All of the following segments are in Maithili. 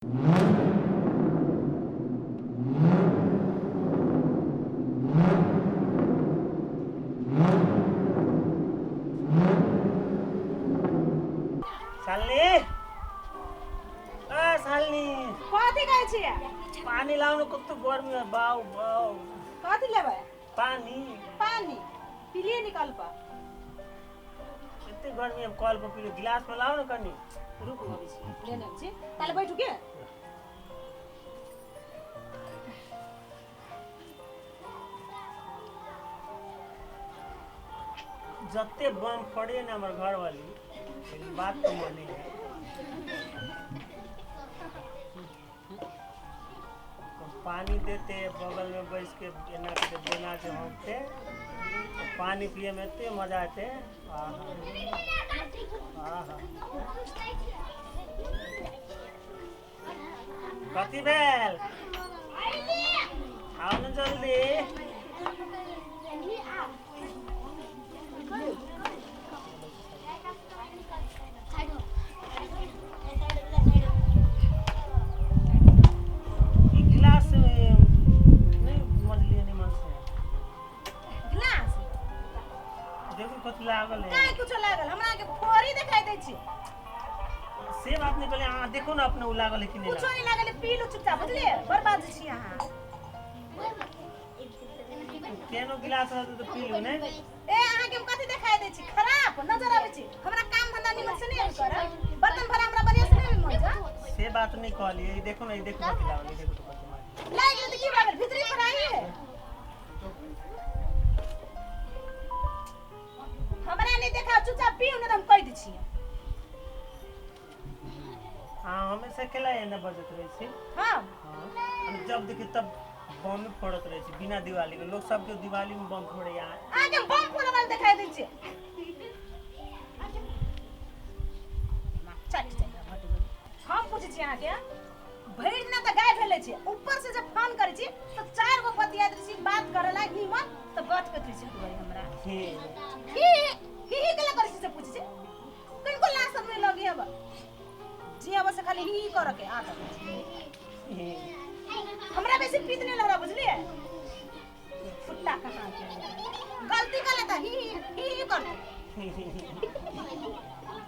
शालिनी, ए शालिनी। कथी कहै छियै? पानी लाउ ने, कते गर्मी है, बाउ बाउ। कथी लेबै? पानी। पानी पिलिए निकल पर। कते गर्मी है, कल पर पी, गिलास में लाउ ने कनी। रुकू, अबै छी, लेने छी। ताले बैठू के। जते बम फोड़े ने हमर घर वाली, लेकिन बात तो माने है। पानी देते, बगल में बैस के एना के बेना के होते, पानी पिए में एते मजा आते। आहा आहा, कथी भेल? आओ ने जल्दी। ई गिलास में नहीं मजलिए निमन से। गिलास? देखू कथी लागल है। काहे कुछो लागल? हमरा के फोरी देखाई दै छी। से बात नहीं कहले, अहाँ देखू ने अपने, उ लागल है कि नहीं। कुछो नहीं लागल, पी लू चुपचाप, बुझलिए? बर्बाद छी अहाँ। केनो गिलास रहतै तऽ पी लू ने। ए, अहाँ के हम कथी देखाई दै छी? खराब नजर आबै छी हमरा? काम धंधा निमन से नहीं कर, बर्तन भरा हमरा बढ़िया से नहीं मजा। से बात नहीं कहलिए, ई देखू ने, ई देखू कथी लागल, ई देखू तो कथी मार लाग गेल तऽ की भऽ गेल? भीतरी पर आई है, हमरा नहीं देखा। चुपचाप पीउ, नहीं तऽ हम कहि दै छी। हाँ, हमेशा केला एना बजत रहै छी? हाँ। हाँ, हम जब देखी तब बम फोड़त रहै छी। बिना दिवाली के लोग सबके दिवाली में बम फोड़े यहाँ। अहाँके हम बम फोड़े वाला देखाई दै छी? चल चल, हम पूछै छी अहाँके, भरि दिना तऽ गाय भेलै छै, ऊपर से जब फोन करै छी तऽ चारि गो बतियाइत रहै छी, बात करे ला निमन तऽ गच करैत रहै छी हटबै हमरा। हे। ही ही ही केला करै छी से पूछै छी। कनिको लाज सब नहि लगी हब जी, अब से खाली ही ही करऽ के आदत। हे। हमरा बेसी पीत नहीं लग रहा, बुझलिए? फुट्टा कहाँ के गलती कर लेता, ही ही ही ही कर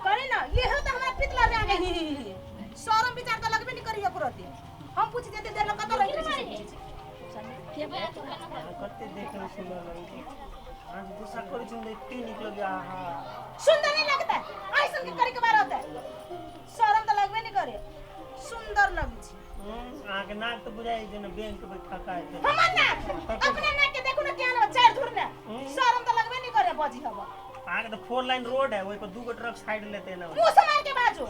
करे ना। ये हो तो हमरा पीत लग रहा है। ही ही ही शरम विचार तो लगबे नहीं करिए पुरती। हम पूछ देते देर लग कत रही छी से पूछै छी। अहाँ कते देखे में सुंदर लगै छै। अहाँ जे गुस्सा करै छी ने, एते नीक लगै, आहा। सुंदर नहीं लगता है, ऐसन के करे के बार होता है। शरम तो लगबे नहीं करे, सुंदर लगे छी। अहाँके नाक तऽ बुझाइ जेना बैंक के बैठका हेतै। हमर नाक? अपने नाक के देखू ना केहन हो, चारि धुर ने। शरम तो लगबे नहीं करे, बजी हब। अहाँके तऽ फोर लाइन रोड है, ओहि पर दू गो ट्रक साइड लेते ना। मुंह समार के बाजू,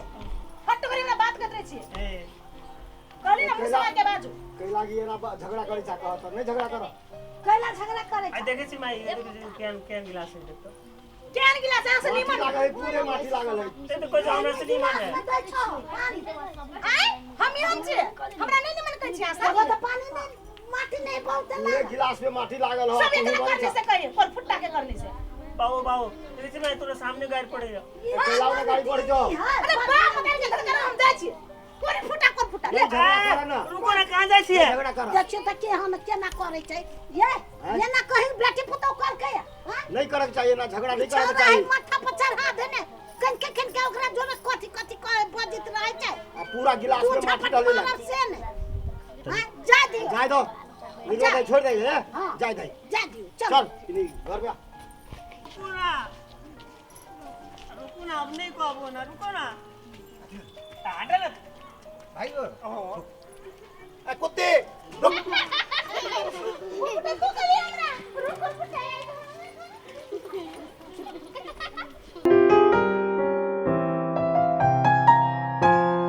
हट करी, हमरा बात करत रहे छी। ए। कहली ना, मुंह समार के बाजू। कैला की एना झगड़ा करै छा? कहत नहीं झगड़ा कर। कैला झगड़ा करे? आ देखै छी माई, देखै छी केहन केहन गिलास है, देखो। केहन गिलास? अहाँ से माटी निमन लागल है, पूरे माटी लागल है। ते तऽ कहै छै हमरा से निमन है। दै छौ पानी? आय हम एहन छी, हमरा नहीं निमन कहै छी अहाँ एगो सब। तऽ पानी नहीं, माटी नहीं बहुत पूरे लागल। गिलास में माटी लागल हो। सब एकरा करने से कहिए, पर फुट्टा के करने से। बाबू बाबू, देखै छी माई, तोरा सामने गाड़ी पड़े जा। कैला में गाड़ी पड़ जाओ। अरे बाप, मगर के घर कर, हम जाइ छी। कोन फुटा, कोन फुटा ले। नहीं झगड़ा कर ना। रुको ना, कहाँ जाइ छियै? झगड़ा कर। देखियो तऽ केहन केना करै छै ये। एना कहीं बेटी पुतोह करके हाँ? नहीं करे के चाहिए ना, झगड़ा नहीं करे के छौड़ा चाहिए। माथा पर चढ़ा देने, कनके कनके ओकरा जोरे कथी कथी कहे बजैत रहै छै। आ पूरा गिलास तू में माटी झपट डाले। मारब से ने हाँ, जा दियो। जाय दो, निकल दे, छोड़ दे हे। हाँ। जाय दे। जा दियो, चल। चल इनी घर पे आ। रुको ना, रुको ना, अब नहीं कहबो ना, रुको ना, हटे ना। भाई ए कुत्ते।